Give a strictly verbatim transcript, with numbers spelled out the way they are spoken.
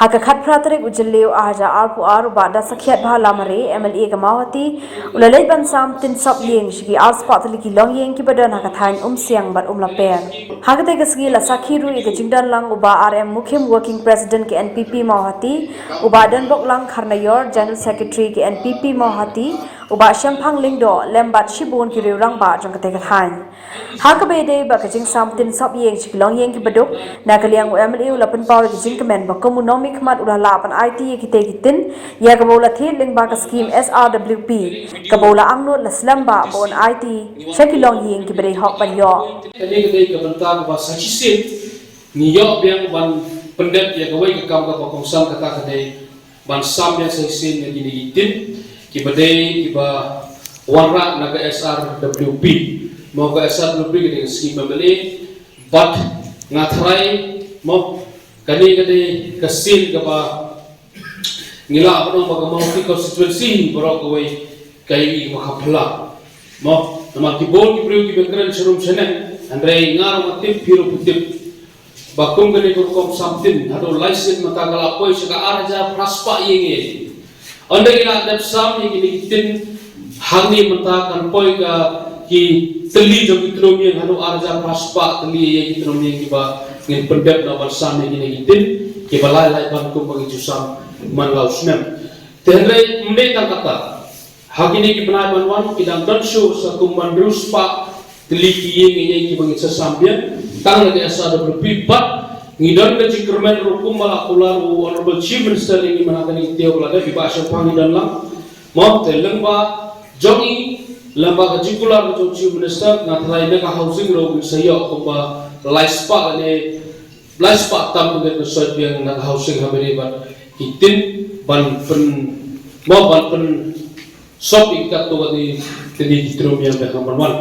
Ha ka khatphra tarik u Jylliew arhajar arphew ar, u Bah Dasakhiatbha Lamare, M L A ka Mawhati, u la leit ban sam tin sop ïing sha ki arspah tylli ki longïing kiba don ha ka thaiñ Umsiang bad Umlaper. Ha katei ka sngi la sakhi ruh ïa ka jingdon lang u Bah R M Mukhim, Working President ka N P P Mawhati, u Bah Donboklang Kharnaior, General Secretary ka N P P Mawhati, u Bah Shemphang Lyngdoh, lem bad shibun ki riew rangbah jong katei ka thaiñ. Ha kaba ïadei bad ka jingsam tin sop ïing sha ki longïing kiba duk, na ka liang u M L A u la pynpaw ïa ka jingkmen ba kum u nongmihkhmat u la lah ban aiti ïa kitei ki tin, ïa kaba u la thied lyngba ka skim S R W P, kaba u la angnud la slem bha ba un aiti sha ki longïing kiba dei hok ban ïoh. Kane ka dei ka bynta kaba sa shisien ngi ïoh biang ban pyndep ïa kawei ka kam kaba kongsan, kata ka dei ban sam biang sa shisien ïa kine ki tin kiba dei kiba wanrah na ka S R W P. Mo, ka S R W P ka dei ka skim M L A, bad nga tharai, mo, kane ka dei ka sien kaba ngi lah ban ong ba ka Mawhati constituency baroh kawei ka ïohi ba kham phylla. Mo, namar ki bun ki briew kiba kren sharum shaneng, hynrei nga ruh nga tip, phi ruh phi tip ba kum kane ka rukom sam tin, haduh lai sien mynta ka la poi sha ka arhajar phraspah ïing ïa. Ynda ngi la dep sam ïa kine ki tin, hangne mynta kan poi ka ki tylli jong ki tnum ïing, haduh arhajar phraspah tylli ïa ki tnum ïing kiba ngin pyndep na ban sam ïa kine ki tin kiba lai lai ban kum ba ngi ju sam man la u snem. Te hynrei ym dei tang kata. Ha kine ki bnai ban wan ki dang don shuh sa kum hynriew spah tylli ki ïing ïa kiba ngi sa sam biang tang na ka S R W P, bad ngi don ka jingkyrmen ruh kumba la kular u Honorable Chief Minister ïa ngi man ha kane ka taïew ba la dep, i Bah Shemphang, ngi don lang. Mo, te lyngba jong i, lyngba ka jingkular ka jong u Chief Minister, nga tharai na ka housing ruh ngin sa ïoh kumba lai spah ne lai spah tam ngi dep ban soi biang na ka housing ha bynta bad ki tin ban pyn, mo, ban pyn sop ïa katto katne tylli ki tnum ïing ba kham ban wan.